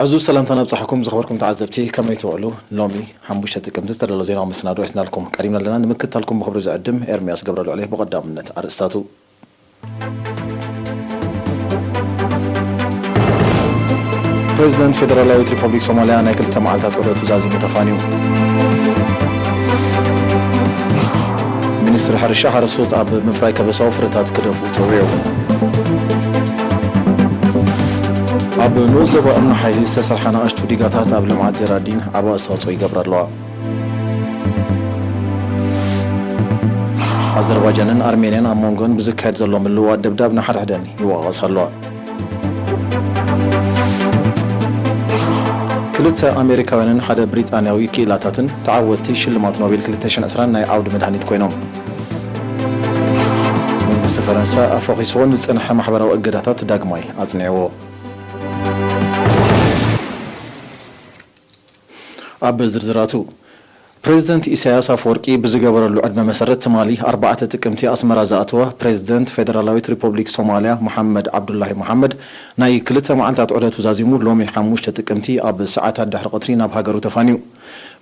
ዕዙዝ ሰላምታ ነብጻሕኩም ዝኸበርኩም ተዓዘብቲ፣ ከመይ ትውዕሉ? ሎሚ ሓሙሽተ ጥቅምቲ ዝተዳለወ ዜናዊ መሰናድኦ ሒዝናልኩም ቀሪብና ኣለና። ንምክትታልኩም ብኽብሪ ዝዕድም ኤርምያስ ገብረልዑል እየ። ብቐዳምነት ኣርእስታቱ። ፕሬዚደንት ፌደራላዊት ሪፐብሊክ ሶማልያ ናይ ክልተ መዓልታት ዑደቱ ዛዚሙ ተፋንዩ። ሚኒስትሪ ሕርሻ ሓረስቶት ኣብ ምፍራይ ከበሳዊ ፍረታት ክደፍኡ ጸዊዑ። ኣብ ንኡስ ዞባ እምኒ ሓይሊ ዝተሰርሓ ንኣሽቱ ዲጋታት ኣብ ልምዓት ጀራዲን ዓቢ ኣስተዋጽኦ ይገብራ ኣለዋ። ኣዘርባጃንን ኣርሜንያን ኣብ መንጎን ብዝካየድ ዘሎ ምልውዋጥ ደብዳብ ንሓድሕደን ይወቓቐሳ ኣለዋ። ክልተ ኣሜሪካውያንን ሓደ ብሪጣንያዊ ክኢላታትን ተዓወትቲ ሽልማት ኖቤል ክልተ ሽሕን ዕስራን ናይ ዓውዲ መድሃኒት ኮይኖም። መንግስቲ ፈረንሳ ኣፈኺስዎ ንዝጸንሐ ማሕበራዊ እገዳታት ዳግማይ ኣጽኒዕዎ። ኣብ ዝርዝራቱ፣ ፕሬዚደንት ኢሳያስ ኣፈወርቂ ብዝገበረሉ ዕድመ መሰረት ትማሊ ኣርባዕተ ጥቅምቲ ኣስመራ ዝኣተወ ፕሬዚደንት ፌደራላዊት ሪፐብሊክ ሶማልያ መሓመድ ዓብዱላሂ መሓመድ ናይ ክልተ መዓልታት ዑደቱ ዛዚሙ ሎሚ ሓሙሽተ ጥቅምቲ ኣብ ሰዓታት ድሕሪ ቀትሪ ናብ ሃገሩ ተፋንዩ።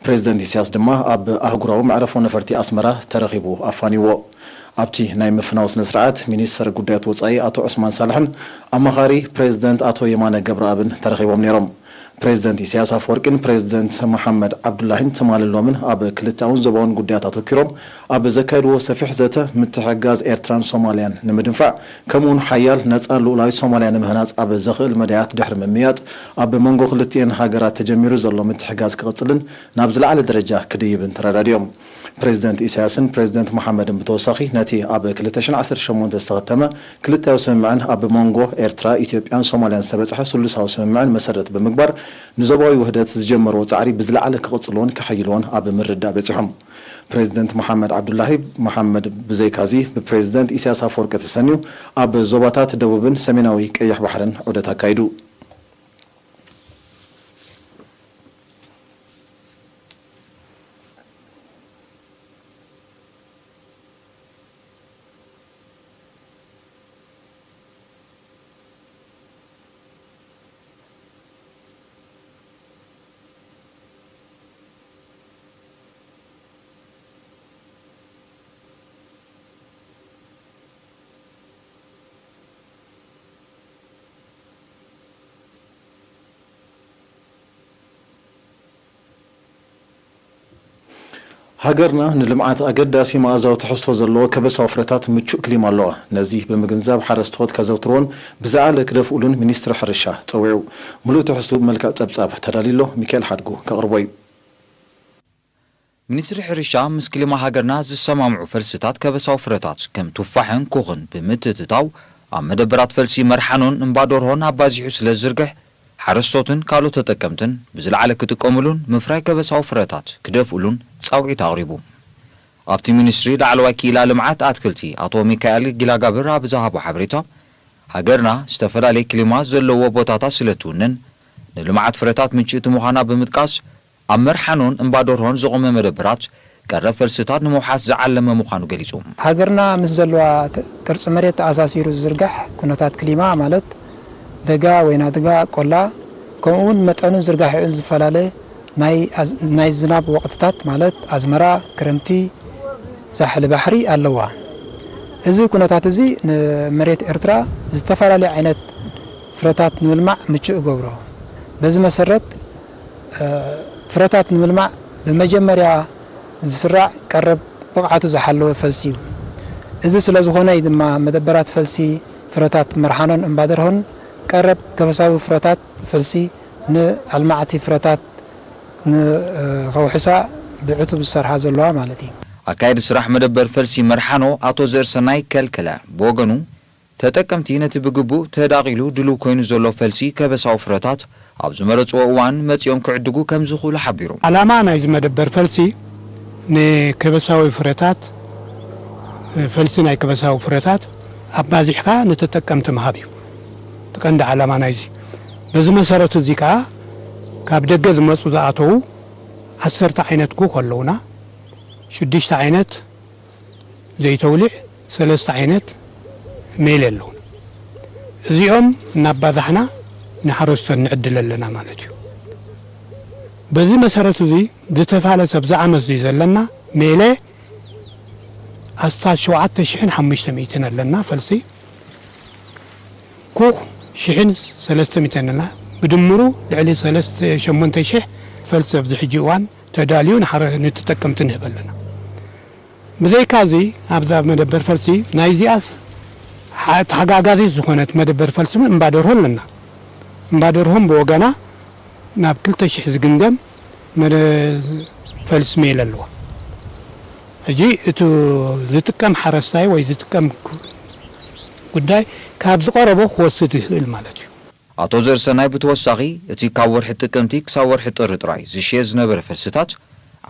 ፕሬዚደንት ኢሳያስ ድማ ኣብ ኣህጉራዊ መዕረፎ ነፈርቲ ኣስመራ ተረኺቡ ኣፋንይዎ። ኣብቲ ናይ ምፍናው ስነ ስርዓት ሚኒስተር ጉዳያት ወጻኢ ኣቶ ዑስማን ሳልሕን ኣማኻሪ ፕሬዚደንት ኣቶ የማነ ገብረኣብን ተረኺቦም ነይሮም። ፕሬዚደንት ኢሳያስ ኣፈወርቂን ፕሬዚደንት መሓመድ ዓብዱላሂን ትማልን ሎምን ኣብ ክልተኣውን ዞባውን ጉዳያት ኣተኲሮም ኣብ ዘካየድዎ ሰፊሕ ዘተ፣ ምትሕግጋዝ ኤርትራን ሶማልያን ንምድንፋዕ፣ ከምኡውን ሓያል፣ ነጻን ልኡላዊት ሶማልያ ንምህናጽ ኣብ ዘኽእል መዳያት ድሕሪ ምምይያጥ፣ ኣብ መንጎ ክልቲኤን ሃገራት ተጀሚሩ ዘሎ ምትሕግጋዝ ክቕጽልን ናብ ዝለዓለ ደረጃ ክድይብን ተረዳዲኦም። ፕሬዚደንት ኢሳያስን ፕሬዚደንት መሓመድን ብተወሳኺ፣ ነቲ ኣብ ክልተ ሽሕን ዓሰርተ ሸሞንተን ዝተኸተመ ክልተያዊ ስምምዕን ኣብ መንጎ ኤርትራ፣ ኢትዮጵያን ሶማልያን ዝተበጽሐ ስሉሳዊ ስምምዕን መሰረት ብምግባር፣ ንዞባዊ ውህደት ዝጀመርዎ ጻዕሪ ብዝለዓለ ክቕጽልዎን ከሐይልዎን ኣብ ምርድዳእ በጺሖም። ፕሬዚደንት መሓመድ ዓብዱላሂ መሓመድ ብዘይካዚ፣ ብፕሬዚደንት ኢሳያስ ኣፈወርቂ ተሰንዩ፣ ኣብ ዞባታት ደቡብን ሰሜናዊ ቀይሕ ባሕርን ዑደት ኣካይዱ። ሃገርና ንልምዓት ኣገዳሲ መኣዛዊ ትሕዝቶ ዘለዎ ከበሳዊ ፍረታት ምቹእ ክሊማ ኣለዋ። ነዚ ብምግንዛብ፣ ሓረስቶት ከዘውትርዎን ብዝለዓለ ክደፍኡሉን ሚኒስትሪ ሕርሻ ጸዊዑ። ምሉእ ትሕዝቱ ብመልክዕ ጸብጻብ ተዳልዩ ኣሎ። ሚካኤል ሓድጉ ከቕርቦ እዩ። ሚኒስትሪ ሕርሻ ምስ ክሊማ ሃገርና ዝሰማምዑ ፈልስታት ከበሳዊ ፍረታት ከም ቱፋሕን ኩኽን ብምትእትታው፣ ኣብ መደበራት ፈልሲ መርሓኖን እምባደርሆን ኣባዚሑ ስለ ዝዝርግሕ፣ ሓረስቶትን ካልኦት ተጠቀምትን ብዝለዓለ ክጥቀምሉን ምፍራይ ከበሳዊ ፍረታት ክደፍኡሉን ጻውዒት ኣቕሪቡ። ኣብቲ ሚኒስትሪ ላዕለዋይ ክኢላ ልምዓት ኣትክልቲ ኣቶ ሚካኤል ጊላጋብር ኣብ ዝሃቦ ሓበሬታ፣ ሃገርና ዝተፈላለየ ክሊማ ዘለዎ ቦታታት ስለ እትውንን፣ ንልምዓት ፍረታት ምችእቲ ምዃና ብምጥቃስ፣ ኣብ መርሓኖን እምባደርሆን ዝቖመ መደበራት ቀረብ ፈልስታት ንምውሓስ ዝዓለመ ምዃኑ ገሊጹ። ሃገርና ምስ ዘለዋ ተ-፣ ቅርጺ መሬት ተኣሳሲሩ ዝዝርጋሕ ኩነታት ክሊማ፣ ማለት ደጋ፣ ወይና ደጋ፣ ቆላ፣ ከምኡውን መጠኑን ዝርጋሐኡን ዝፈላለ ናይ ኣዝ-፣ ናይ ዝናብ ወቕትታት፣ ማለት ኣዝመራ፣ ክረምቲ፣ ዛሕሊ ባሕሪ ኣለዋ። እዚ ኩነታት እዚ ንመሬት ኤርትራ ዝተፈላለየ ዓይነት ፍረታት ንምልማዕ ምቹእ ይገብሮ። በዚ መሰረት፣ እ፣ ፍረታት ንምልማዕ ብመጀመርያ ዝስራዕ ቀረብ ብቕዓቱ ዝሓለወ ፈልሲ እዩ። እዚ ስለ ዝኾነ እዩ ድማ መደበራት ፈልሲ ፍረታት መርሓኖን እምባደርሆን ቀረብ ከበሳዊ ፍረታት ፈልሲ ንኣልማዕቲ ፍረታት ን-፣ እ፣ ከውሕሳ ብዕቱብ ዝሰርሓ ዘለዋ ማለት እዩ። ኣካየዲ ስራሕ መደበር ፈልሲ መርሓኖ ኣቶ ዘርሰናይ ከልከለ ብወገኑ፣ ተጠቀምቲ ነቲ ብግቡእ ተዳቒሉ ድሉው ኮይኑ ዘሎ ፈልሲ ከበሳዊ ፍረታት ኣብ ዝመረጽዎ እዋን መጺኦም ክዕድጉ ከም ዝኽእሉ ሓቢሩ። ዓላማ ናይዚ መደበር ፈልሲ ንከበሳዊ ፍረታት፣ ፈልሲ ናይ ከበሳዊ ፍረታት ኣባዚሕካ ንተጠቀምቲ ምሃብ እዩ። እቲ ቀንዲ ዓላማ ናይዚ። በዚ መሰረት እዚ ከኣ ካብ ደገ ዝመጹ ዝኣተዉ ዓሰርተ ዓይነት ኩኽ ኣለዉና። ሽዱሽተ ዓይነት ዘይተውሊዕ፣ ሰለስተ ዓይነት ሜል ኣለዉ። እዚኦም እናባዛሕና ንሓረስቶት ንዕድል ኣለና ማለት እዩ። በዚ መሰረት እዚ ዝተፋለሰ ኣብዚ ዓመት እዚ ዘለና ሜለ ኣስታት ሸውዓተ ሽሕን ሓሙሽተ ሚእትን ኣለና ፈልሲ። ኩኽ ሽሕን ሰለስተ ሚእትን ኣለና። ብድምሩ ልዕሊ ሰለስተ ሸሞንተ ሽሕ ፈልሲ ኣብዚ ሕጂ እዋን ተዳልዩ ንሓረ-፣ ንተጠቀምቲ ንህብ ኣለና። ብዘይካዚ ኣብዛ መደበር ፈልሲ ናይዚኣስ ሓ-፣ ተሓጋጋዚት ዝኾነት መደበር ፈልሲ እውን እምባደርሆ ኣለና። እምባደርሆም ብወገና ናብ ክልተ ሽሕ ዝግምገም መደ-፣ ፈልሲ ሜል ኣለዋ። ሕጂ እቲ ዝጥቀም ሓረስታይ ወይ ዝጥቀም ክ-፣ ጉዳይ ካብ ዝቐረቦ ክወስድ ይኽእል ማለት እዩ። ኣቶ ዘርሰናይ ብተወሳኺ፣ እቲ ካብ ወርሒ ጥቅምቲ ክሳብ ወርሒ ጥሪ ጥራይ ዝሽየጥ ዝነበረ ፈልስታት፣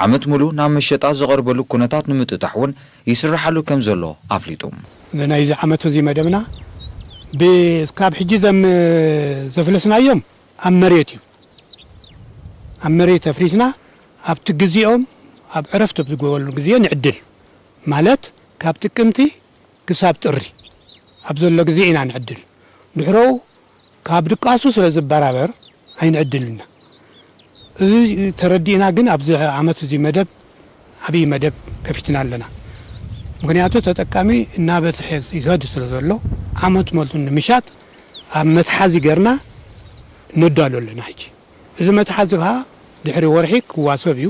ዓመት ሙሉ ናብ መሸጣ ዝቐርበሉ ኩነታት ንምጥጣሕ እውን ይስርሓሉ ከም ዘሎ ኣፍሊጡ። ናይዚ ዓመት እዚ መደብና ብ-፣ እስካብ ሕጂ ዘም-፣ ዘፍለስናዮም ኣብ መሬት እዩ። ኣብ መሬት ኣፍሪስና ኣብቲ ግዜኦም ኣብ ዕረፍቲ ኣብ ዝገበሉ ግዜ ንዕድል፣ ማለት ካብ ጥቅምቲ ክሳብ ጥሪ ኣብ ዘሎ ግዜ ኢና ንዕድል። ድሕረኡ ካብ ድቃሱ ስለ ዝበራበር ኣይንዕድልና። እዚ ተረዲእና ግን ኣብዚ ዓመት እዚ መደብ፣ ዓብዪ መደብ ከፊትና ኣለና። ምኽንያቱ ተጠቃሚ እናበዝሐ ይኸድ ስለ ዘሎ ዓመት መልቱ ንምሻጥ ኣብ መትሓዚ ገርና ነዳሉ ኣለና። ሕጂ እዚ መትሓዚ ከኣ ድሕሪ ወርሒ ክዋሰብ እዩ።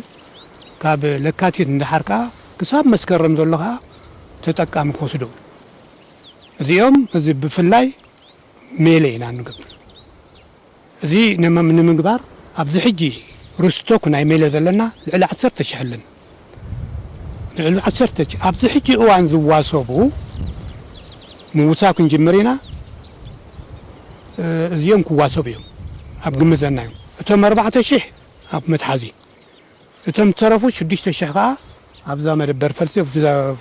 ካብ ለካቲት እንዳሓር ከኣ ክሳብ መስከረም ዘሎ ከኣ ተጠቃሚ ክወስዶ። እዚኦም እዚ ብፍላይ ሜለ ኢና ንገብር። እዚ ንመ-፣ ንምግባር ኣብዚ ሕጂ ርስቶክ ናይ ሜለ ዘለና ልዕሊ ዓሰርተ ሽሕ ኣለን። ልዕሊ ዓሰርተ ሽሕ ኣብዚ ሕጂ እዋን ዝዋሰቡ ምውሳብ ክንጅምር ኢና። እ፣ እዚኦም ክዋሰቡ እዮም ኣብ ግምት ዘናዮም። እቶም ኣርባዕተ ሽሕ ኣብ መትሓዚ፣ እቶም ዝተረፉ ሽዱሽተ ሽሕ ከኣ ኣብዛ መደበር ፈልሲ፣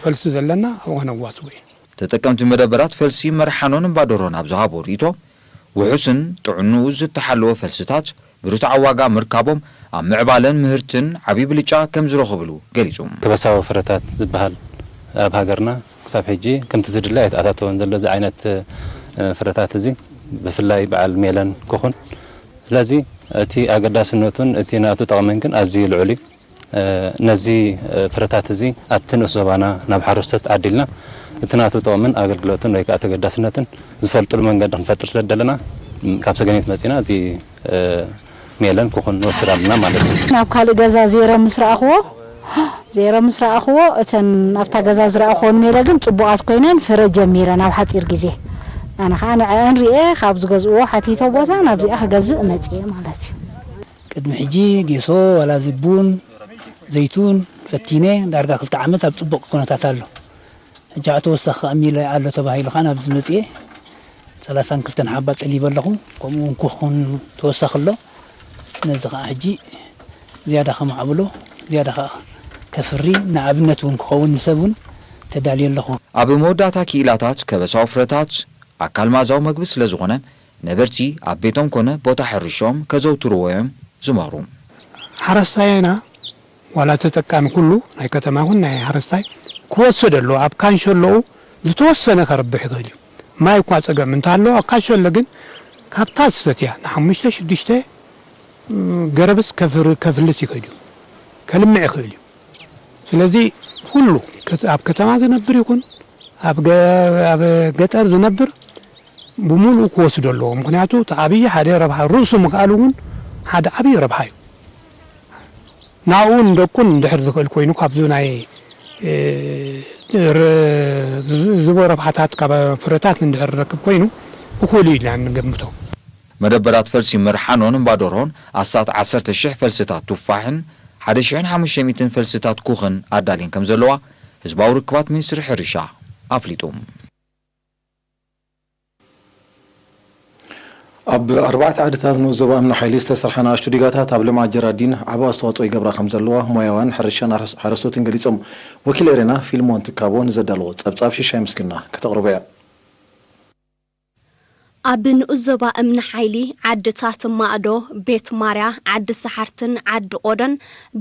ፈልሲ ዘለና ኣብኡ ከነዋስቦ ኢና። ተጠቀምቲ መደበራት ፈልሲ መርሓኖን እምባደሮን ኣብ ዝሃቦ ርእይቶ፣ ውሑስን ጥዕንኡ ዝተሓለወ ፈልስታት ብርቱዓዊ ዋጋ ምርካቦም ኣብ ምዕባለን ምህርትን ዓብዪ ብልጫ ከም ዝረኽብሉ ገሊጹ። ከበሳዊ ፍረታት ዝበሃል ኣብ ሃገርና ክሳብ ሕጂ ከምቲ ዝድለ ኣይተኣታተወን ዘሎ እዚ ዓይነት፣ እ፣ ፍረታት እዚ ብፍላይ በዓል ሜለን ኮኾን። ስለዚ እቲ ኣገዳስነቱን እቲ ናቱ ጠቕምን ግን ኣዝዩ ልዑል እዩ። እ፣ ነዚ፣ እ፣ ፍረታት እዚ ኣብቲ ንኡስ ዞባና ናብ ሓረስቶት ዓዲልና እቲ ናቱ ጥቕምን ኣገልግሎትን ወይ ከዓ ተገዳስነትን ዝፈልጥሉ መንገዲ ክንፈጥር ስለ ደለና፣ ም፣ ካብ ሰገኔት መፂና እዚ፣ እ፣ ሜለን ኮኾን ንወስድ ኣለና ማለት እዩ። ናብ ካልእ ገዛ ዜረ ምስ ረኣኽዎ፣ ዜረ ምስ ረኣኽዎ፣ እተን ኣብታ ገዛ ዝረኣኽወን ሜለ ግን ጽቡቓት ኮይነን ፍረ ጀሚረን ኣብ ሓጺር ግዜ። ኣነ ኸኣ ንዐአን ሪኤ ካብ ዝገዝእዎ ሓቲተ ቦታ ናብዚኣ ክገዝእ መጺኤ ማለት እዩ። ቅድሚ ሕጂ ጌሶ ዋላ እዚ ቡን ዘይቱን ፈቲነ ዳርጋ ክልተ ዓመት ኣብ ጽቡቕ ኩነታት ኣሎ። ሕጂ ተወሳኺ ከኣ ሚለ ኣሎ ተባሂሉ ከኣ ናብዚ መጽኤ ሰላሳን ክልተን ሓባ ጠሊበ ኣለኹ። ከምኡ እውን ኩኹን ተወሳኺ ኣሎ። ነዚ ከኣ ሕጂ ዝያዳ ከማዕብሎ፣ ዝያዳ ከኣ ከፍሪ፣ ንኣብነት እውን ክኸውን ንሰብ እውን ተዳልየ ኣለኹ። ኣብ መወዳእታ ክኢላታት ከበሳዊ ፍረታት ኣካል መኣዛዊ መግቢ ስለ ዝኾነ፣ ነበርቲ ኣብ ቤቶም ኮነ ቦታ ሕርሻኦም ከዘውትርዎ እዮም ዝመኽሩ። ሓረስታይና ዋላ ተጠቃሚ ኩሉ ናይ ከተማ ይኹን ናይ ሓረስታይ ክወስድ ኣለዎ። ኣብ ካንሸሎኡ ዝተወሰነ ከርብሕ ይኽእል እዩ። ማይ እኳ ጸገም እንተሃለዎ፣ ኣብ ካንሸሎ ግን ካብታ ዝሰትያ ንሓሙሽተ ሽዱሽተ ገረብስ ከፍር-፣ ከፍልስ ይኽእል እዩ። ከልምዕ ይኽእል እዩ። ስለዚ ኩሉ ከት-፣ ኣብ ከተማ ዝነብር ይኹን ኣብ ገ-፣ ኣብ ገጠር ዝነብር ብምሉኡ ክወስዶ ኣለዎ። ምኽንያቱ እቲ ዓብዪ ሓደ ረብሓ፣ ርእሱ ምኽኣሉ እውን ሓደ ዓብዪ ረብሓ እዩ። ናብኡ ንደቁን እንድሕር ዝኽእል ኮይኑ፣ ካብዚ ናይ፣ እ፣ ር-፣ ዝቦ ረብሓታት ካብ ፍረታት እንድሕር ዝረክብ ኮይኑ፣ እኹል እዩ ኢልና ንገምቶ። መደበራት ፈልሲ መርሓኖን እምባደርሆን ኣስታት ዓሰርተ ሽሕ ፈልስታት ቱፋሕን ሓደ ሽሕን ሓሙሽተ ሚእትን ፈልስታት ኩኽን ኣዳልየን ከም ዘለዋ ህዝባዊ ርክባት ሚኒስትሪ ሕርሻ ኣፍሊጡ። ኣብ ኣርባዕተ ዓድታት ንኡስ ዞባ እምኒ ሓይሊ ዝተሰርሓ ንኣሽቱ ዲጋታት ኣብ ልምዓት ጀራዲን ዓቢ ኣስተዋጽኦ ይገብራ ከም ዘለዋ ሞያውያን ሕርሻን ሓረስ-፣ ሓረስቶትን ገሊጾም። ወኪል ኤሬና ፊልሞን ትካቦ ንዘዳለዎ ጸብጻብ ሽሻይ ምስግና ከተቕርቦ እያ። ኣብ ንኡስ ዞባ እምኒ ሓይሊ፣ ዓድታት ማእዶ፣ ቤት ማርያ፣ ዓዲ ሰሓርትን ዓዲ ቆዶን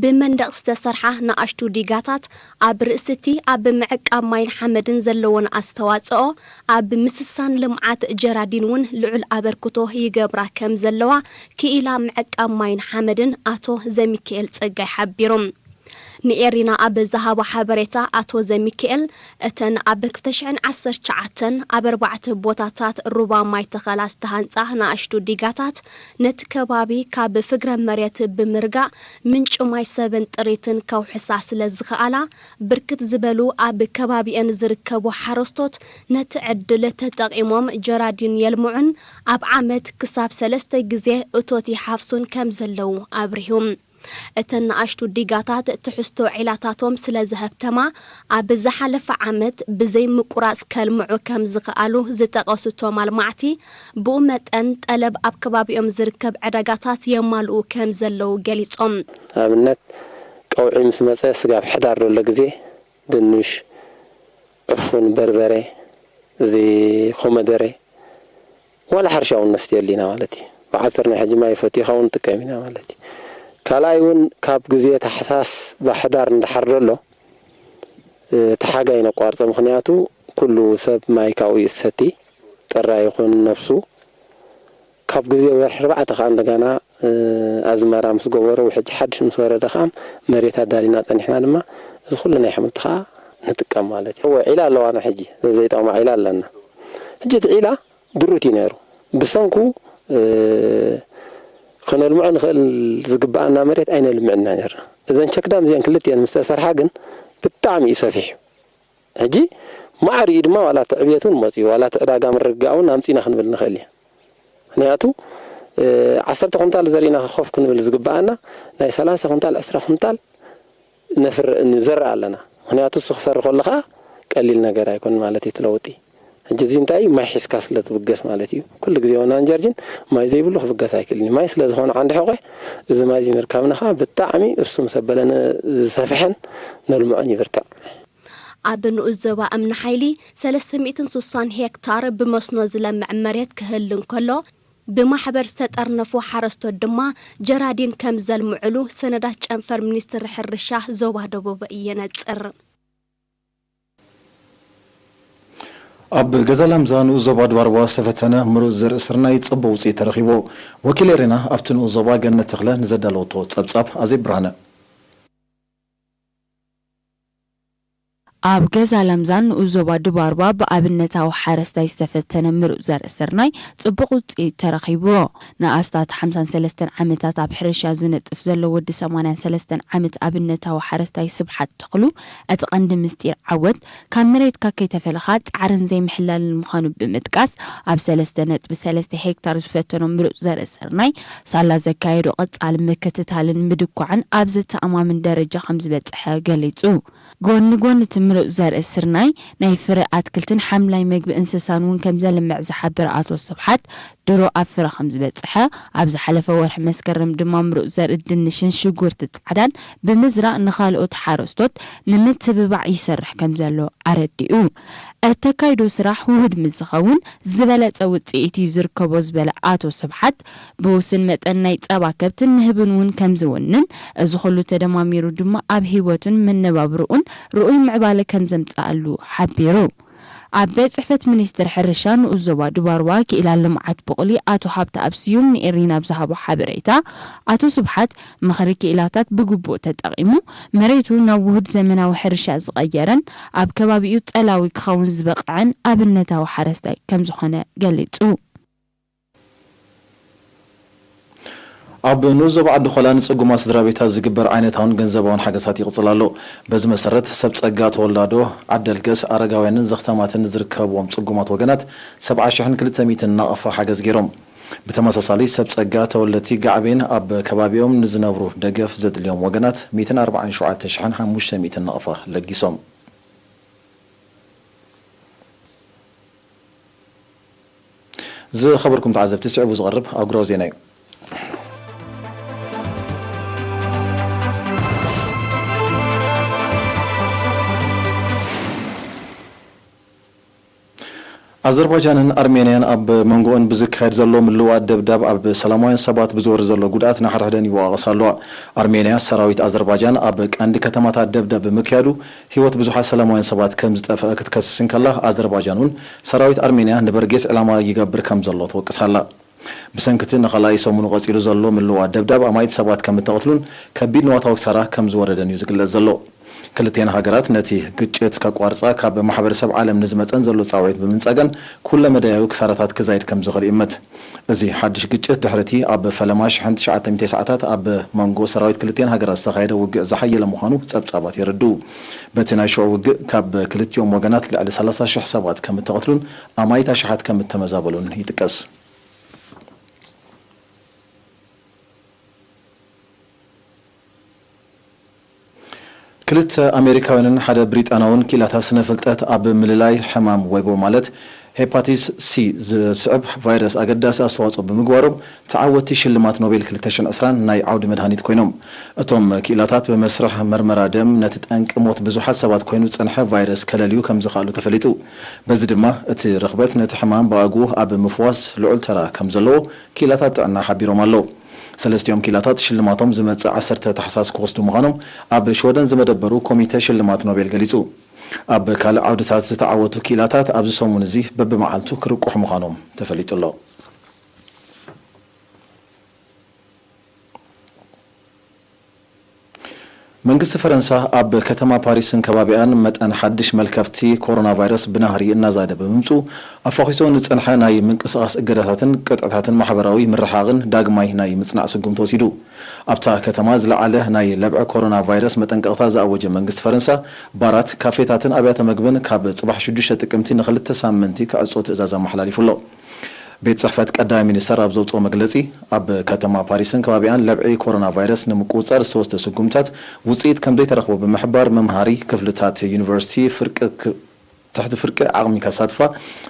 ብመንደቕ ዝተሰርሓ ንኣሽቱ ዲጋታት፣ ኣብ ርእሲ እቲ ኣብ ምዕቃብ ማይን ሓመድን ዘለወን ኣስተዋጽኦ፣ ኣብ ምስሳን ልምዓት ጀራዲን እውን ልዑል ኣበርክቶ ይገብራ ከም ዘለዋ ክኢላ ምዕቃብ ማይን ሓመድን ኣቶ ዘሚካኤል ጸጋይ ሓቢሩ። ንኤሪና ኣብ ዝሃቦ ሓበሬታ ኣቶ ዘሚካኤል፣ እተን ኣብ ክልተ ሽሕን ዓሰርተ ትሽዓተን ኣብ ኣርባዕተ ቦታታት ሩባ ማይ ተኸላ ዝተሃንጻ ንኣሽቱ ዲጋታት፣ ነቲ ከባቢ ካብ ፍግረ መሬት ብምርጋእ ምንጪ ማይ ሰብን ጥሪትን ከውሕሳ ስለ ዝኸኣላ፣ ብርክት ዝበሉ ኣብ ከባቢአን ዝርከቡ ሓረስቶት ነቲ ዕድል ተጠቒሞም ጀራዲን የልምዑን ኣብ ዓመት ክሳብ ሰለስተ ግዜ እቶት ይሓፍሱን ከም ዘለዉ ኣብሪሁ። እተን ንኣሽቱ ዲጋታት ትሕዝቶ ዒላታቶም ስለ ዘሀብተማ፣ ኣብ ዝሓለፈ ዓመት ብዘይ ምቁራጽ ከልምዑ ከም ዝኸኣሉ ዝጠቐሱ እቶም ኣልማዕቲ፣ ብኡ መጠን ጠለብ ኣብ ከባቢኦም ዝርከብ ዕዳጋታት የማልኡ ከም ዘለዉ ገሊጾም። ኣብነት፣ ቀውዒ ምስ መጸ፣ ስጋብ ሕዳር ዘሎ ግዜ፣ ድንሽ፣ ዕፉን፣ በርበረ፣ እዚ ኮመደረ፣ ዋላ ሕርሻ እውን ነስትየሉ ኢና ማለት እዩ። ብዓሰርና ሕጂ ማይ ፈቲኻ እውን ንጥቀም ኢና ማለት እዩ። ካልኣይ እውን ካብ ግዜ ታሕሳስ ባሕዳር እንድሓር ዘሎ፣ እ፣ እቲ ሓጋይ ነቋርጾ። ምኽንያቱ ኩሉ ሰብ ማይ ካብኡ እዩ ዝሰቲ፣ ጥራይ ይኹን ነፍሱ። ካብ ግዜ ወርሒ ኣርባዕተ ከኣ እንደገና፣ እ፣ ኣዝመራ ምስ ገበሩ፣ ሕጂ ሓድሽ ምስ ወረደ ከኣ መሬት ኣዳሊና ጸኒሕና ድማ፣ እዚ ኩሉ ናይ ኣሕምልቲ ከኣ ንጥቀም ማለት እዩ። እወ፣ ዒላ ኣለዋና ሕጂ፣ ዘይጠቕማ ዒላ ኣለና። ሕጂ እቲ ዒላ ድሩት እዩ ነይሩ። ብሰንኩ፣ እ፣ ክነልምዖ ንኽእል ዝግብኣና መሬት ኣይነልምዕን ኢና ነይርና። እዘን ቸክዳም እዚአን ክልቲአን ምስ ተሰርሓ ግን ብጣዕሚ እዩ ሰፊሑ። ሕጂ ማዕሪኡ ድማ ዋላ እቲ ዕብየት እውን መፂኡ፣ ዋላ እቲ ዕዳጋ ምርግጋእ እውን ኣምፂና ክንብል ንኽእል ኢና። ምኽንያቱ፣ እ፣ ዓሰርተ ኩንታል ዘሪእና ኮፍ ክንብል ዝግብኣና ናይ ሰላሳ ኩንታል፣ ዕስራ ኩንታል ነፍር-፣ ንዘርእ ኣለና። ምኽንያቱ እሱ ክፈሪ ከሎ ኸዓ ቀሊል ነገር ኣይኮን ማለት እዩ እቲ ለውጢ። ሕጂ እዚ እንታይ እዩ? ማይ ሒዝካ ስለ ትብገስ ማለት እዩ። ኩሉ ግዜ ወናን ጀርጅን ማይ ዘይብሉ ክብገስ ኣይክእልን እዩ። ማይ ስለ ዝኾነ ዓንዲ ሕቆ፣ እዚ ማይ እዚ ምርካብና ኸዓ ብጣዕሚ እሱ ምስ ኣበለነ ዝሰፍሐን ነልምዖን ይብርትዕ። ኣብ ንኡስ ዞባ እምኒ ሓይሊ ሰለስተ ሚእትን ስሳን ሄክታር ብመስኖ ዝለምዕ መሬት ክህል እንከሎ፣ ብማሕበር ዝተጠርነፉ ሓረስቶት ድማ ጀራዲን ከም ዘልምዕሉ ሰነዳት ጨንፈር ሚኒስትሪ ሕርሻ ዞባ ደቡብ የነጽር። ኣብ ገዛ ላምዛ ንኡስ ዞባ ድባርባ ዝተፈተነ ምሩፅ ዘርኢ ስርናይ ጽቡቕ ውፅኢት ተረኺቡ። ወኪል ኤሬና ኣብቲ ንኡስ ዞባ ገነት ተኽለ ንዘዳለወቶ ጸብጻብ ኣዜብ ብርሃነ። ኣብ ገዛ ላምዛ ንኡስ ዞባ ድባርባ ብኣብነታዊ ሓረስታይ ዝተፈተነ ምሩፅ ዘርኢ ስርናይ ጽቡቕ ውፅኢት ተረኺብዎ። ንኣስታት ሓምሳን ሰለስተን ዓመታት ኣብ ሕርሻ ዝነጥፍ ዘሎ ወዲ ሰማንያን ሰለስተን ዓመት ኣብነታዊ ሓረስታይ ስብሓት ተኽሉ፣ እቲ ቀንዲ ምስጢር ዓወት ካብ መሬትካ ከይተፈለኻ ጻዕርን ዘይምሕላልን ምዃኑ ብምጥቃስ፣ ኣብ ሰለስተ ነጥቢ ሰለስተ ሄክታር ዝፈተኖ ምሩፅ ዘርኢ ስርናይ፣ ሳላ ዘካየዶ ቀጻሊ ምክትታልን ምድኳዕን ኣብ ዘተኣማምን ደረጃ ከም ዝበጽሐ ገሊጹ። ጎኒ ጎኒ እቲ ምሩፅ ዘርኢ ስርናይ፣ ናይ ፍረ ኣትክልትን ሓምላይ መግቢ እንስሳን እውን ከም ዘልምዕ ዝሓበረ ኣቶ ስብሓት፣ ድሮ ኣብ ፍረ ከም ዝበጽሐ፣ ኣብ ዝሓለፈ ወርሒ መስከረም ድማ ምሩፅ ዘርኢ ድንሽን ሽጉርቲ ጻዕዳን ብምዝራእ ንኻልኦት ሓረስቶት ንምትብባዕ ይሰርሕ ከም ዘሎ ኣረዲኡ። እተካይዶ ስራሕ ውሁድ ምስ ዝኸውን ዝበለጸ ውጽኢት እዩ ዝርከቦ ዝበለ ኣቶ ስብሓት፣ ብውሱን መጠን ናይ ጸባ ከብትን ንህብን እውን ከም ዝውንን፣ እዚ ኩሉ ተደማሚሩ ድማ ኣብ ህይወቱን መነባብርኡን ርኡይ ምዕባለ ከም ዘምጽኣሉ ሓቢሩ። ኣብ ቤት ጽሕፈት ሚኒስትር ሕርሻ ንኡስ ዞባ ድባርዋ ክኢላ ልምዓት ብቑሊ ኣቶ ሃብተኣብ ስዩም ንኤሪና ኣብ ዝሃቦ ሓበሬታ፣ ኣቶ ስብሓት ምኽሪ ክኢላታት ብግቡእ ተጠቒሙ መሬቱ ናብ ውሁድ ዘመናዊ ሕርሻ ዝቐየረን ኣብ ከባቢኡ ጸላዊ ክኸውን ዝበቕዐን ኣብነታዊ ሓረስታይ ከም ዝኾነ ገሊጹ። ኣብ ንኡስ ዞባ ዓዲ ኾላ ንጽጉማት ስድራ ቤታት ዝግበር ዓይነታውን ገንዘባውን ሓገሳት ይቕጽል ኣሎ። በዚ መሰረት፣ ሰብ ጸጋ ተወላዶ፣ ዓደልገስ፣ ኣረጋውያንን ዘኽታማትን ዝርከብዎም ጽጉማት ወገናት ሰብዓ ሽሕን ክልተ ሚእትን ናቕፋ ሓገዝ ገይሮም። ብተመሳሳሊ፣ ሰብ ጸጋ ተወለድቲ ጋዕቤን ኣብ ከባቢኦም ንዝነብሩ ደገፍ ዘድልዮም ወገናት ሚእትን ኣርባዓን ሸውዓተ ሽሕን ሓሙሽተ ሚእትን ናቕፋ ለጊሶም። ዝኸበርኩም ተዓዘብቲ፣ ስዕቡ ዝቐርብ ኣህጉራዊ ዜና እዩ። ኣዘርባጃንን ኣርሜንያን ኣብ መንጎኦን ብዝካየድ ዘሎ ምልዋጥ ደብዳብ ኣብ ሰላማውያን ሰባት ብዝወርድ ዘሎ ጉድኣት ንሓድሕደን ይወቓቐሳ ኣለዋ። ኣርሜንያ፣ ሰራዊት ኣዘርባጃን ኣብ ቀንዲ ከተማታት ደብዳብ ብምክያዱ ህይወት ብዙሓት ሰላማውያን ሰባት ከም ዝጠፍአ ክትከስስ እንከላ፣ ኣዘርባጃን እውን ሰራዊት ኣርሜንያ ንበርጌስ ዕላማ ይገብር ከም ዘሎ ትወቅስ ኣላ። ብሰንኪ እቲ ንኻልኣይ ሰሙኑ ቀጺሉ ዘሎ ምልዋጥ ደብዳብ ኣማኢት ሰባት ከም እተቐትሉን ከቢድ ንዋታዊ ክሳራ ከም ዝወረደን እዩ ዝግለጽ ዘሎ። ክልቲኤን ሃገራት ነቲ ግጭት ከቋርጻ ካብ ማሕበረሰብ ዓለም ንዝመጸን ዘሎ ጻውዒት ብምንጻገን ኩለ መዳያዊ ክሳራታት ክዛይድ ከም ዝኽእል ይእመት። እዚ ሓድሽ ግጭት ድሕሪ እቲ ኣብ ፈለማ ሽሕን ትሽዓተ ሚእቲ ሰዓታት ኣብ መንጎ ሰራዊት ክልቲኤን ሃገራት ዝተኻየደ ውግእ ዝሓየለ ምዃኑ ጸብጻባት የረድኡ። በቲ ናይ ሽዑ ውግእ ካብ ክልቲኦም ወገናት ልዕሊ ሰላሳ ሽሕ ሰባት ከም እተቐትሉን ኣማኢት ኣሽሓት ከም እተመዛበሉን ይጥቀስ። ክልተ ኣሜሪካውያንን ሓደ ብሪጣናውን ክኢላታት ስነ ፍልጠት ኣብ ምልላይ ሕማም ወይቦ ማለት ሄፓቲስ ሲ ዝስዕብ ቫይረስ ኣገዳሲ ኣስተዋጽኦ ብምግባሮም ተዓወትቲ ሽልማት ኖቤል ክልተ ሽሕን ዕስራን ናይ ዓውዲ መድሃኒት ኮይኖም። እቶም ክኢላታት ብመስርሕ መርመራ ደም ነቲ ጠንቂ ሞት ብዙሓት ሰባት ኮይኑ ዝጸንሐ ቫይረስ ከለልዩ ከም ዝኽኣሉ ተፈሊጡ። በዚ ድማ እቲ ርኽበት ነቲ ሕማም ብኣግኡ ኣብ ምፍዋስ ልዑል ተራ ከም ዘለዎ ክኢላታት ጥዕና ሓቢሮም ኣለዉ። ሰለስቲኦም ክኢላታት ሽልማቶም ዝመጽእ ዓሰርተ ታሕሳስ ክወስዱ ምዃኖም ኣብ ሽወደን ዝመደበሩ ኮሚተ ሽልማት ኖቤል ገሊጹ። ኣብ ካልእ ዓውድታት ዝተዓወቱ ክኢላታት ኣብዚ ሰሙን እዚ በብመዓልቱ ክርቁሑ ምዃኖም ተፈሊጡ ኣሎ። መንግስቲ ፈረንሳ ኣብ ከተማ ፓሪስን ከባቢኣን መጠን ሓድሽ መልከፍቲ ኮሮና ቫይረስ ብናህሪ እናዛደ ብምምጹ ኣፋኺሶ ንጸንሐ ናይ ምንቅስቓስ እገዳታትን ቅጥዕታትን ማሕበራዊ ምርሓቕን ዳግማይ ናይ ምጽናዕ ስጉምቲ ወሲዱ። ኣብታ ከተማ ዝለዓለ ናይ ለብዒ ኮሮና ቫይረስ መጠንቀቕታ ዝኣወጀ መንግስቲ ፈረንሳ፣ ባራት፣ ካፌታትን ኣብያተ መግብን ካብ ጽባሕ ሽዱሽተ ጥቅምቲ ንኽልተ ሳምንቲ ክዕጾ ትእዛዝ ኣመሓላሊፉ ኣሎ። ቤት ጽሕፈት ቀዳማይ ሚኒስተር ኣብ ዘውጽኦ መግለጺ፣ ኣብ ከተማ ፓሪስን ከባቢኣን ለብዒ ኮሮና ቫይረስ ንምቁጽጻር ዝተወስደ ስጉምታት ውጽኢት ከም ዘይተረኽቦ ብምሕባር፣ መምሃሪ ክፍልታት ዩኒቨርሲቲ ፍርቂ ክ-፣ ትሕቲ ፍርቂ ዓቕሚ ከሳትፋ፣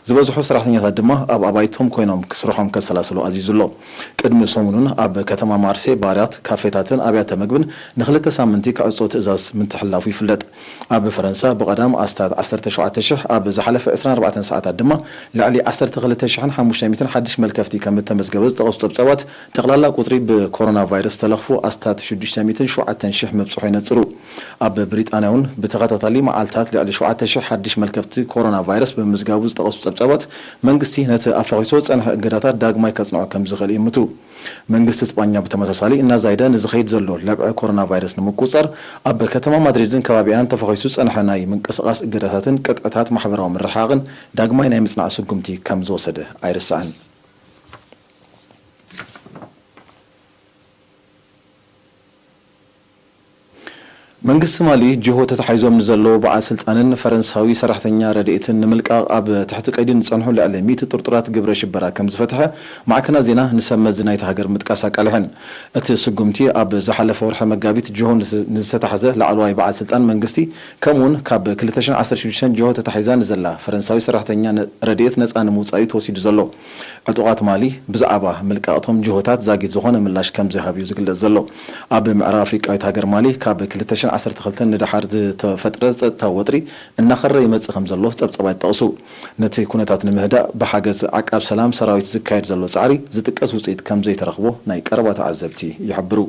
ዝበዝሑ ሰራሕተኛታት ድማ ኣብ ኣባይቶም ኮይኖም ስርሖም ከሰላስሉ ኣዚዙ ኣሎ። ቅድሚ ሰሙኑን ኣብ ከተማ ማርሴይ ባራት፣ ካፌታትን ኣብያተ መግብን ንኽልተ ሳምንቲ ክዕጾ ትእዛዝ ምትሕልላፉ ይፍለጥ። ኣብ ፈረንሳ ብቐዳም ኣስታት ዓሰርተ ሸውዓተ ሽሕ፣ ኣብ ዝሓለፈ ዕስራን ኣርባዕተን ሰዓታት ድማ ልዕሊ ዓሰርተ ክልተ ሽሕን ሓሙሽተ ሚእትን ሓድሽ መልከፍቲ ከም እተመዝገበ ዝጠቐሱ ጸብጻባት፣ ጠቕላላ ቁጽሪ ብኮሮና ቫይረስ ዝተለኽፉ ኣስታት ሽዱሽተ ሚእትን ሸውዓተን ሽሕ ምብጽሖ ይነጽሩ። ኣብ ብሪጣንያ እውን ብተኸታታሊ መዓልታት ልዕሊ ሸውዓተ ሽሕ ሓድሽ መልከፍቲ ኮሮና ቫይረስ ብምምዝጋቡ ዝጠቐሱ ጸብጻባት፣ መንግስቲ ነቲ ኣፋኺሶ ዝጸንሐ እገዳታት ዳግማይ ከጽንዖ ከም ዝኽእል ይእምቱ። መንግስቲ ስጳኛ ብተመሳሳሊ እናዛይደ ንዝኸይድ ዘሎ ለብዒ ኮሮና ቫይረስ ንምቁጽጻር፣ ኣብ ከተማ ማድሪድን ከባቢኣን ተፈኺሱ ዝጸንሐ ናይ ምንቅስቓስ እገዳታትን ቅጥዕታት ማሕበራዊ ምርሓቕን ዳግማይ ናይ ምጽናዕ ስጉምቲ ከም ዝወሰደ ኣይርሳዕን። መንግስቲ ማሊ፣ ጅሆ ተታሒዞም ንዘለዉ በዓል ስልጣንን ፈረንሳዊ ሰራሕተኛ ረድኤትን ንምልቃቕ ኣብ ትሕቲ ቀይዲ ንጸንሑ ልዕሊ ሚእቲ ጥርጡራት ግብረ ሽበራ ከም ዝፈትሐ ማዕከናት ዜና ንሰብ መዚ ናይታ ሃገር ምጥቃስ ኣቃሊሐን። እቲ ስጉምቲ፣ ኣብ ዝሓለፈ ወርሒ መጋቢት ጅሆ ንዝ-፣ ንዝተታሕዘ ላዕለዋይ በዓል ስልጣን መንግስቲ፣ ከምኡውን ካብ ክልተ ሽሕን ዓሰርተ ሽዱሽተን ጅሆ ተታሒዛ ንዘላ ፈረንሳዊ ሰራሕተኛ ነ-፣ ረድኤት ነጻ ንምውጻእ እዩ ተወሲዱ ዘሎ። ዕጡቓት ማሊ ብዛዕባ ምልቃቕቶም ጅሆታት ዛጊት ዝኾነ ምላሽ ከም ዘይሃቡ እዩ ዝግለጽ ዘሎ። ኣብ ምዕራብ ኣፍሪቃዊት ሃገር ማሊ ካብ ክልተ ሽሕን ዓሰርተ ክልተን ንደሓር ዝተፈጥረ ጸጥታዊ ወጥሪ እናኸረ ይመጽእ ከም ዘሎ ጸብጻባት ይጠቕሱ። ነቲ ኩነታት ንምህዳእ ብሓገዝ ዓቃብ ሰላም ሰራዊት ዝካየድ ዘሎ ጻዕሪ ዝጥቀስ ውጽኢት ከም ዘይተረኽቦ ናይ ቀረባ ተዓዘብቲ ይሕብሩ።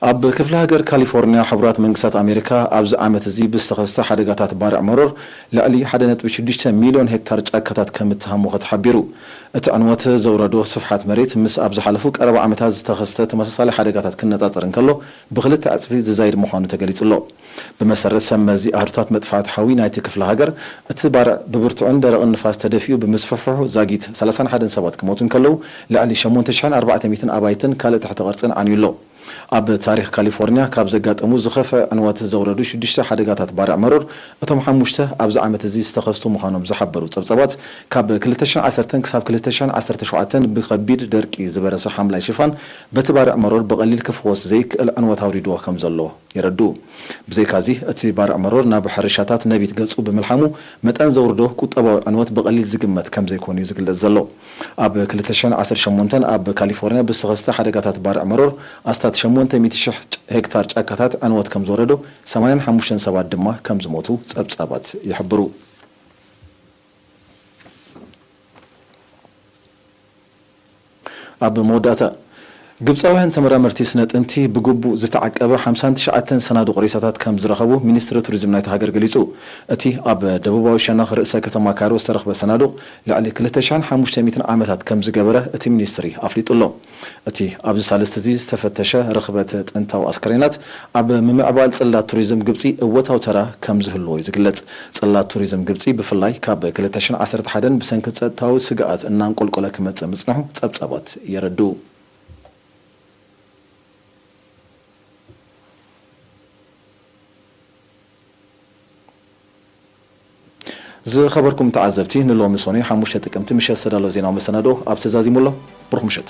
ኣብ ክፍለ ሃገር ካሊፎርኒያ፣ ሕቡራት መንግስታት ኣሜሪካ ኣብዚ ዓመት እዚ ብዝተኸስተ ሓደጋታት ባርዕ መሮር ልዕሊ ሓደ ነጥቢ ሽዱሽተ ሚልዮን ሄክታር ጫካታት ከም እተሃሞኸ ተሓቢሩ። እቲ ዕንወት ዘውረዶ ስፍሓት መሬት ምስ ኣብ ዝሓለፉ ቀረባ ዓመታት ዝተኸስተ ተመሳሳሊ ሓደጋታት ክነጻጸር እንከሎ፣ ብኽልተ ዕጽፊ ዝዛይድ ምዃኑ ተገሊጹ ኣሎ። ብመሰረት ሰብ መዚ ኣህዱታት መጥፋእቲ ሓዊ ናይቲ ክፍለ ሃገር፣ እቲ ባርዕ ብብርቱዕን ደረቕን ንፋስ ተደፊኡ ብምስፍሕፍሑ ዛጊት ሰላሳን ሓደን ሰባት ክሞቱ እንከለዉ፣ ልዕሊ ሸሞንተ ሽሕን ኣርባዕተ ሚእትን ኣባይትን ካልእ ትሕቲ ቅርጽን ዓንዩ ኣሎ። ኣብ ታሪኽ ካሊፎርኒያ ካብ ዘጋጠሙ ዝኸፍአ ዕንወት ዘውረዱ ሽዱሽተ ሓደጋታት ባርዕ መሮር፣ እቶም ሓሙሽተ ኣብዚ ዓመት እዚ ዝተኸስቱ ምዃኖም ዝሓበሩ ጸብጻባት፣ ካብ ክልተ ሽሕን ዓሰርተን ክሳብ ክልተ ሽሕን ዓሰርተ ሸውዓተን ብኸቢድ ደርቂ ዝበረሰ ሓምላይ ሽፋን፣ በቲ ባርዕ መሮር ብቐሊል ክፍወስ ዘይከኣል ዕንወት ኣውሪድዎ ከም ዘሎ የረድኡ። ብዘይ ብዘይካዚ፣ እቲ ባርዕ መሮር ናብ ሕርሻታት ነቢት ገጹ ብምልሓሙ፣ መጠን ዘውርዶ ቁጠባዊ ዕንወት ብቐሊል ዝግመት ከም ዘይኮነ እዩ ዝግለጽ ዘሎ። ኣብ ክልተ ሽሕን ዓሰርተ ሸሞንተን ኣብ ካሊፎርኒያ ብዝተኸስተ ሓደጋታት ባርዕ መሮር ኣስታት ሸሞንተ ሚእቲ ሽሕ ሄክታር ጫካታት ዕንወት ከም ዝወረዶ፣ ሰማንያን ሓሙሽተን ሰባት ድማ ከም ዝሞቱ ጸብጻባት ይሕብሩ። ኣብ መወዳእታ፣ ግብጻውያን ተመራመርቲ ስነ ጥንቲ ብግቡእ ዝተዓቀበ ሓምሳን ትሽዓተን ሰናዱቕ ሬሳታት ከም ዝረኸቡ ሚኒስትሪ ቱሪዝም ናይቲ ሃገር ገሊጹ። እቲ ኣብ ደቡባዊ ሸነኽ ርእሰ ከተማ ካይሮ ዝተረኽበ ሰናዱቕ ልዕሊ ክልተ ሽሕን ሓሙሽተ ሚእትን ዓመታት ከም ዝገበረ እቲ ሚኒስትሪ ኣፍሊጡ ኣሎ። እቲ ኣብዚ ሳልስቲ እዚ ዝተፈተሸ ርኽበት ጥንታዊ ኣስከሬናት ኣብ ምምዕባል ጽላት ቱሪዝም ግብጺ እወታዊ ተራ ከም ዝህልዎ እዩ ዝግለጽ። ጽላት ቱሪዝም ግብጺ ብፍላይ ካብ ክልተ ሽሕን ዓሰርተ ሓደን ብሰንኪ ጸጥታዊ ስግኣት እናንቆልቆለ ክመጽእ ምጽንሑ ጸብጻባት የረድኡ። ዝኸበርኩም ተዓዘብቲ፣ ንሎሚ ሶኒ ሓሙሽተ ጥቅምቲ ምሸት ዝተዳለወ ዜናዊ መሰናዶ ኣብ ተዛዚሙ ኣሎ። ብሩኽ ምሸት።